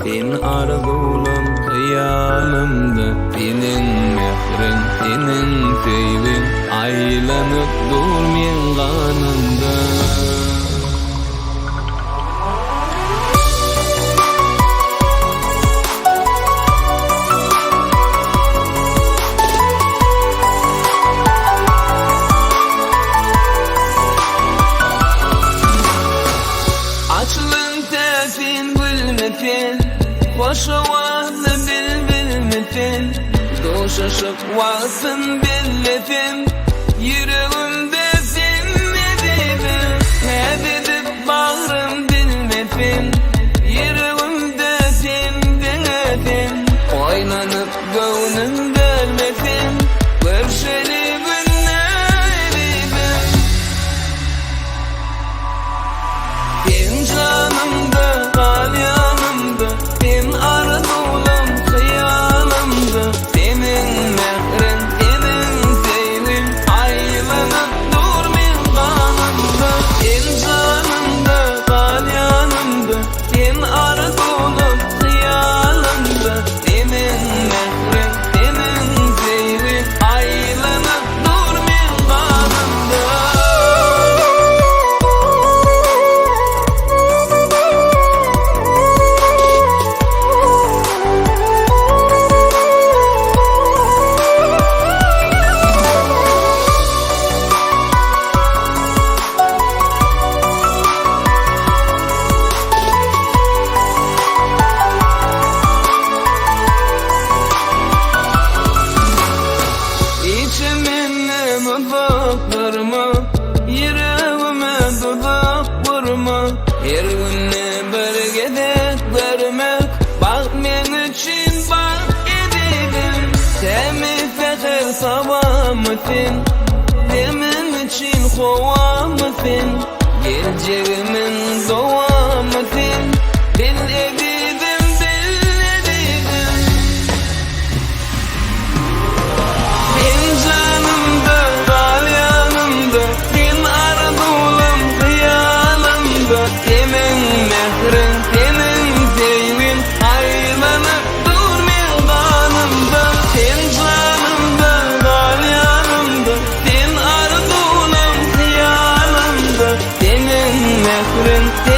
Sen arzuwlam hyýalymda Seniň mähriň, seniň söýgiň Aýlanyp dur meň ganymda. Açylan täsin gülmi sen, Hoş owazly bilbilmi sen, Duşuşyk wagtyn bellesem, Ýüregimde sen ezizim. Häz edip bagrym dilmesem, Ýüregimde sen diňe sen. Oýlanyp göwnüm bölmesem, Görşeli günde ezizim. Sen janymda, gal ýanymda, Sen arzuwlam, hyýalymda, Seniň mähriň, seniň söýgiň Aýlanyp dur meň ganymda. Sen janymda, gal ýanymda, Sen arzuwlam, hyýalymda, Seniň mähriň, seniň söýgiň Aýlanyp dur meň ganymda. Içimden uzak durma, Ýüregime duzak gurma. Her günde bir gezek görmek, Bagt meň üçin bagt ezizim. Tämiz säher sabamy sen, Demim üçin howamy sen, Geljegimiň dowamy sen, Bil ezizim, bil ezizim. Sen janymda, gal ýanymda, Sen arzuwlam, hyýalymda, Seniň mähriň, seniň söýgiň Aýlanyp dur meň ganymda. Sen janymda, gal ýanymda, Sen arzuwlam, hyýalymda, Seniň mähriň, seniň.